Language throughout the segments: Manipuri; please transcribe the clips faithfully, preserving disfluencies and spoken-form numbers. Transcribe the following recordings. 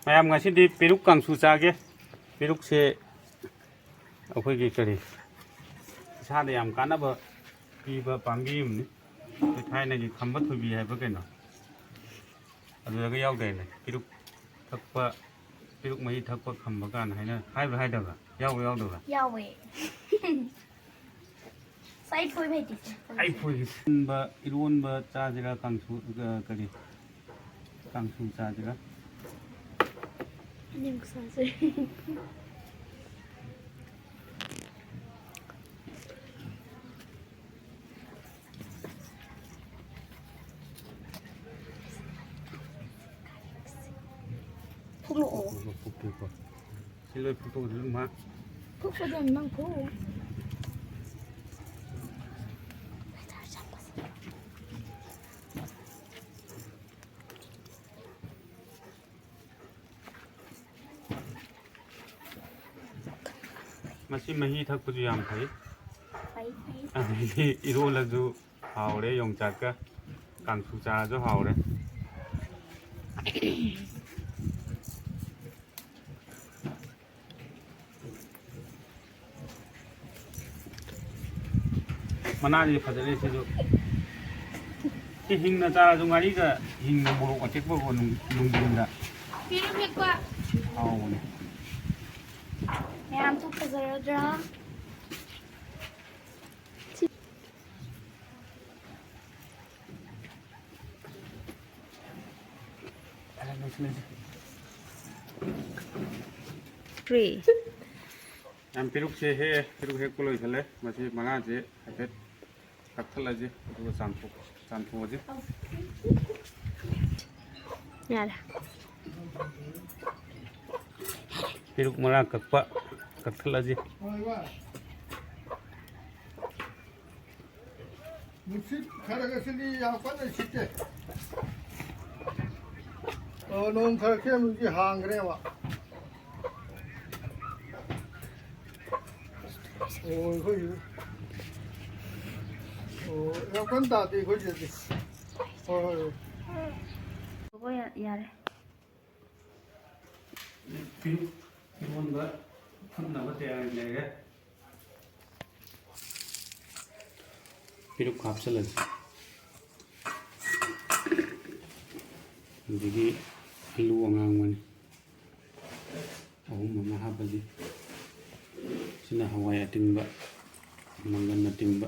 ꯃꯌꯥꯝ, ꯉꯁꯤꯗꯤ ꯄꯦꯔꯨꯛ ꯀꯥꯡꯁꯨ ꯆꯥꯒꯦ꯫ ꯄꯦꯔꯨꯛꯁꯦ ꯑꯩꯈꯣꯏꯒꯤ ꯀꯔꯤ, ꯏꯁꯥꯗ ꯌꯥꯝ ꯀꯥꯟꯅꯕ ꯄꯤꯕ ꯄꯥꯝꯕꯤ ꯑꯃꯅꯤ꯫ ꯑꯩꯈꯣꯏ ꯊꯥꯏꯅꯒꯤ ꯈꯝꯕ ꯊꯣꯏꯕꯤ ꯍꯥꯏꯕ ꯀꯩꯅꯣ, ꯑꯗꯨꯗꯒ ꯌꯥꯎꯗꯥꯏꯅꯦ? ꯄꯦꯔꯨꯛ ꯊꯛꯄ, ꯄꯦꯔꯨꯛ ꯃꯍꯤ ꯊꯛꯄ ꯈꯝꯕ ꯀꯥꯟꯅ ꯍꯥꯏꯅ ꯍꯥꯏꯕ꯭ꯔꯥ ꯍꯥꯏꯗꯕ꯭ꯔꯥ? ꯌꯥꯎꯕ꯭ꯔꯥ ꯌꯥꯎꯗꯕ꯭ꯔꯥ? ꯌꯥꯎꯋꯦ꯫ ꯁꯥꯏ ꯐꯣꯏ ꯚꯥꯏ ꯇꯤꯁꯦ꯫ ꯑꯩ ꯐꯣꯏꯒꯦ꯫ ꯏꯔꯣꯟꯕ, ꯏꯔꯣꯟꯕ ꯆꯥꯁꯤꯔꯥ, ꯀꯥꯡꯁꯨ, ꯑ, ꯀꯔꯤ, ꯀꯥꯡꯁꯨ ꯆꯥꯁꯤꯔꯥ? ꯑꯅꯤꯃꯛ ꯆꯥꯁꯦ꯫ ꯐꯨꯛꯂꯛꯑꯣ꯫ ꯐꯨꯛꯇꯣꯛꯄ꯫ ꯁꯤ ꯂꯣꯏ ꯐꯨꯛꯇꯣꯛꯑꯗꯤ ꯑꯗꯨꯝ ꯃꯥ ꯐꯨꯛꯄꯗꯣ ꯅꯪ ꯐꯨꯛꯑꯣ꯫ ꯃꯁꯤ ꯃꯍꯤ ꯊꯛꯄꯁꯨ ꯌꯥꯝ ꯐꯩ꯫ ꯐꯩ, ꯐꯩ꯫ ꯑꯗꯒꯤ ꯏꯔꯣꯜꯂꯁꯨ ꯍꯥꯎꯔꯦ, ꯌꯣꯡꯆꯥꯛꯀ ꯀꯥꯡꯁꯨ ꯆꯥꯔꯁꯨ ꯍꯥꯎꯔꯦ꯫ ꯃꯅꯥꯁꯤ ꯐꯖꯔꯦ ꯁꯤꯁꯨ꯫ ꯁꯤ ꯍꯤꯡꯅ ꯆꯥꯔꯁꯨ ꯉꯥꯔꯤꯒ ꯍꯤꯡꯅ ꯃꯣꯔꯣꯛ ꯑꯇꯦꯛꯄꯒ ꯅꯨꯡ-, ꯅꯨꯡꯊꯤꯟꯗ꯫ ꯄꯦꯔꯨꯛ ꯍꯦꯛꯄ꯫ ꯍꯥꯎꯕꯅꯦ꯫ ꯃꯌꯥꯝꯁꯨ ꯐꯖꯔꯗ꯭ꯔꯥ? Three. ꯌꯥꯝ ꯄꯦꯔꯨꯛꯁꯦ ꯍꯦꯛꯑꯦ, ꯄꯦꯔꯨꯛ ꯍꯦꯛꯄ ꯂꯣꯏꯁꯤꯜꯂꯦ꯫ ꯃꯁꯤ ꯃꯅꯥꯁꯦ ꯍꯥꯏꯐꯦꯠ ꯀꯛꯊꯠꯂꯁꯤ, ꯑꯗꯨꯒ ꯆꯥꯝꯊꯣꯛ-, ꯆꯥꯝꯊꯣꯛꯑꯁꯤ꯫ ꯌꯥꯔꯦ꯫ ꯄꯦꯔꯨꯛ ꯃꯔꯥ ꯀꯛꯄ ꯀꯛꯊꯠꯂꯁꯤ꯫ ꯅꯨꯡꯁꯤꯠ ꯈꯔ ꯈꯔ ꯁꯤꯠꯂꯤ, ꯌꯥꯝ ꯀꯟꯅ ꯁꯤꯠꯇꯦ꯫ ꯑꯣ, ꯅꯣꯡ ꯈꯔ ꯈꯤꯛꯑꯝꯕꯗꯒꯤ ꯍꯥꯡꯈ꯭ꯔꯦꯕ꯫ ꯑꯣ, ꯑꯩꯈꯣꯏꯒꯤ, ꯑꯣ, ꯌꯥꯝ ꯀꯟꯅ ꯇꯥꯗꯦ ꯑꯩꯈꯣꯏ ꯁꯤꯗꯗꯤ꯫ ꯍꯣꯏ, ꯍꯣꯏ, ꯍꯣꯏ꯫ ꯍꯣꯏ, ꯌꯥ-, ꯌꯥꯔꯦ꯫ ꯄꯤꯔꯨꯛ ꯏꯔꯣꯟꯕ ꯐꯨꯠꯅꯕ ꯇꯌꯥꯔꯤ ꯂꯩꯔꯦ꯫ ꯄꯤꯔꯨꯛ ꯍꯥꯞꯆꯤꯜꯂꯁꯤ꯫ ꯑꯗꯒꯤ ꯑꯂꯨ ꯑꯉꯥꯡꯕꯅꯤ ꯑꯍꯨꯝ ꯑꯃ ꯍꯥꯞꯄꯁꯤ꯫ ꯁꯤꯅ ꯍꯋꯥꯏ ꯑꯇꯤꯡꯕ, ꯃꯪꯒꯟ ꯑꯇꯤꯡꯕ꯫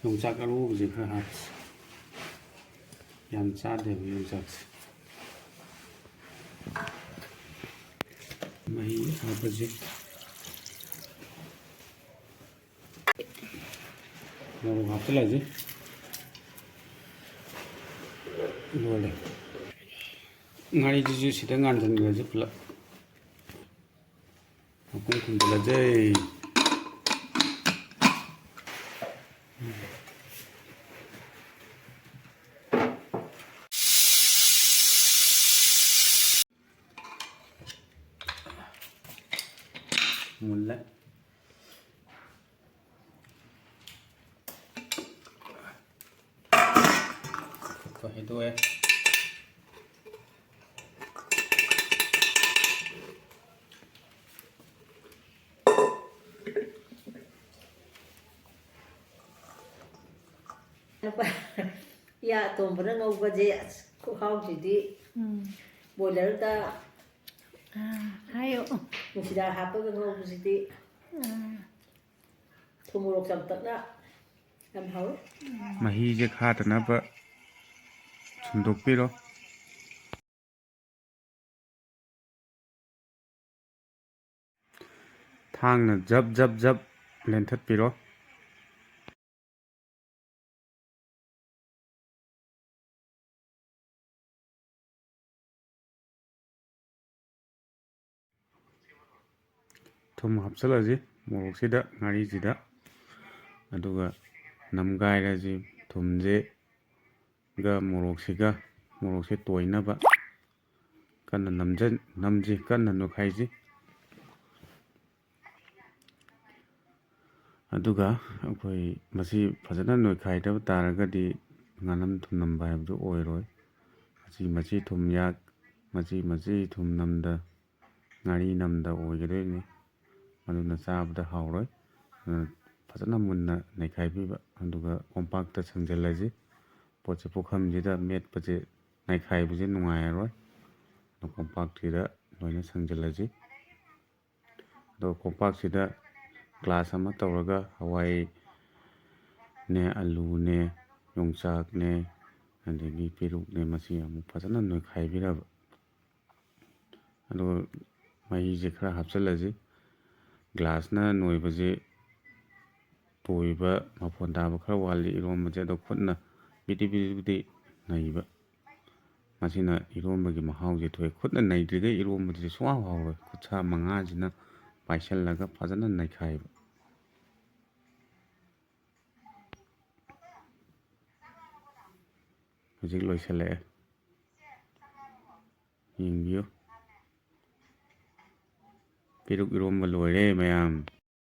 ꯌꯣꯡꯆꯥꯛ ꯑꯔꯣꯕꯁꯦ ꯈꯔ ꯍꯥꯞꯁꯤ꯫ ꯌꯥꯝ ꯆꯥꯗꯦꯕ ꯌꯣꯡꯆꯥꯛꯁꯦ꯫ ꯃꯍꯤ ꯍꯥꯞꯄꯁꯤ꯫ ꯃꯣꯔꯣꯛ ꯍꯥꯞꯆꯤꯜꯂꯁꯤ꯫ ꯂꯣꯏꯔꯦ꯫ ꯉꯥꯔꯤꯁꯤꯁꯨ ꯁꯤꯗ ꯉꯥꯟꯁꯤꯟꯈ꯭ꯔꯁꯤ ꯄꯨꯂꯞ꯫ ꯃꯈꯨꯝ ꯈꯨꯝꯖꯤꯜꯂꯁꯦ꯫ ꯃꯨꯜꯂꯦ꯫ ꯈꯨꯠꯇꯣ ꯍꯩꯗꯣꯛꯑꯦ꯫ ꯏꯌꯥ ꯑꯇꯣꯝꯕꯅ ꯉꯧꯕꯁꯦ, ꯑꯁ, ꯈꯨꯍꯥꯎꯁꯤꯗꯤ꯫ ꯎꯝ꯫ ꯕꯣꯏꯂꯔꯗ ꯑꯥ, ꯍꯥꯏꯌꯣ꯫ ꯅꯨꯡꯁꯤꯗꯥꯛ ꯍꯥꯞꯄꯒ ꯉꯧꯕꯁꯤꯗꯤ꯫ ꯑꯥ꯫ ꯊꯨꯝ ꯃꯣꯔꯣꯛ ꯆꯝꯇꯛꯅ ꯌꯥꯝ ꯍꯥꯎꯋꯤ꯫ ꯃꯍꯤꯁꯦ ꯈꯥꯗꯅꯕ ꯁꯨꯝꯗꯣꯛꯄꯤꯔꯣ꯫ ꯊꯥꯡꯅ ꯖꯞ ꯖꯞ ꯖꯞ ꯂꯦꯟꯊꯠꯄꯤꯔꯣ꯫ ꯊꯨꯝ ꯍꯥꯞꯆꯤꯜꯂꯁꯤ ꯃꯣꯔꯣꯛꯁꯤꯗ, ꯉꯥꯔꯤꯁꯤꯗ, ꯑꯗꯨꯒ ꯅꯝꯒꯥꯏꯔꯁꯤ ꯊꯨꯝꯁꯤꯒ ꯃꯣꯔꯣꯛꯁꯤꯒ, ꯃꯣꯔꯣꯛꯁꯦ ꯇꯣꯏꯅꯕ ꯀꯟꯅ ꯅꯝꯖꯟ-, ꯅꯝꯁꯤ, ꯀꯟꯅ ꯅꯣꯏꯈꯥꯏꯁꯤ꯫ ꯑꯗꯨꯒ ꯑꯩꯈꯣꯏ ꯃꯁꯤ ꯐꯖꯅ ꯅꯣꯏꯈꯥꯏꯗꯕ ꯇꯥꯔꯒꯗꯤ ꯉꯥꯅꯝ ꯊꯨꯝꯅꯝꯕ ꯍꯥꯏꯕꯗꯨ ꯑꯣꯏꯔꯣꯏ꯫ ꯃꯆꯤ ꯃꯆꯤ ꯊꯨꯝ ꯌꯥꯛ, ꯃꯆꯤ ꯃꯆꯤ ꯊꯨꯝ ꯅꯝꯗ, ꯉꯥꯔꯤ ꯅꯝꯗ ꯑꯣꯏꯒꯗꯣꯏꯅꯤ꯫ ꯃꯗꯨꯅ ꯆꯥꯕꯗ ꯍꯥꯎꯔꯣꯏ꯫ ꯑꯗꯨꯅ ꯐꯖꯅ ꯃꯨꯟꯅ ꯅꯩꯈꯥꯏꯕꯤꯕ, ꯑꯗꯨꯒ ꯀꯣꯝꯄꯥꯛꯇ ꯁꯪꯖꯤꯜꯂꯁꯤ꯫ ꯄꯣꯠꯁꯦ ꯄꯨꯈꯝꯁꯤꯗ ꯃꯦꯠꯄꯁꯦ, ꯅꯩꯈꯥꯏꯕꯁꯦ ꯅꯨꯡꯉꯥꯏꯔꯔꯣꯏ꯫ ꯑꯗꯣ ꯀꯣꯝꯄꯥꯛꯁꯤꯗ ꯂꯣꯏꯅ ꯁꯪꯖꯤꯜꯂꯁꯤ꯫ ꯑꯗꯣ ꯀꯣꯝꯄꯥꯛꯁꯤꯗ ꯒ꯭ꯂꯥꯁ ꯑꯃ ꯇꯧꯔꯒ ꯍꯋꯥꯏꯅꯦ, ꯑꯂꯨꯅꯦ, ꯌꯣꯡꯆꯥꯛꯅꯦ, ꯑꯗꯒꯤ ꯄꯦꯔꯨꯛꯅꯦ, ꯃꯁꯤ ꯑꯃꯨꯛ ꯐꯖꯅ ꯅꯣꯏꯈꯥꯏꯕꯤꯔꯕ꯫ ꯑꯗꯨꯒ ꯃꯍꯤꯁꯦ ꯈꯔ ꯍꯥꯞꯆꯤꯜꯂꯁꯤ꯫ ꯒ꯭ꯂꯥꯁꯅ ꯅꯣꯏꯕꯁꯦ ꯇꯣꯏꯕ, ꯃꯐꯣꯟ ꯇꯥꯕ ꯈꯔ ꯋꯥꯠꯂꯤ ꯏꯔꯣꯝꯕꯁꯦ꯫ ꯑꯗꯣ ꯈꯨꯠꯅ ꯕꯤꯗꯤ ꯕꯤꯗꯤ ꯕꯤꯗꯤ ꯅꯩꯕ, ꯃꯁꯤꯅ ꯏꯔꯣꯝꯕꯒꯤ ꯃꯍꯥꯎꯁꯦ ꯊꯣꯛꯑꯦ꯫ ꯈꯨꯠꯅ ꯅꯩꯗ꯭ꯔꯤꯈꯩ ꯏꯔꯣꯝꯕꯗꯨꯗꯤ ꯁꯨꯡꯍꯥꯎ ꯍꯥꯎꯔꯣꯏ꯫ ꯈꯨꯠꯁꯥ ꯃꯉꯥꯁꯤꯅ ꯄꯥꯏꯁꯤꯜꯂꯒ ꯐꯖꯅ ꯅꯩꯈꯥꯏꯕ꯫ ꯍꯧꯖꯤꯛ ꯂꯣꯏꯁꯤꯜꯂꯛꯑꯦ, ꯌꯦꯡꯕꯤꯌꯨ꯫ ꯄꯦꯔꯨꯛ ꯏꯔꯣꯝꯕ ꯂꯣꯏꯔꯦ ꯃꯌꯥꯝ꯫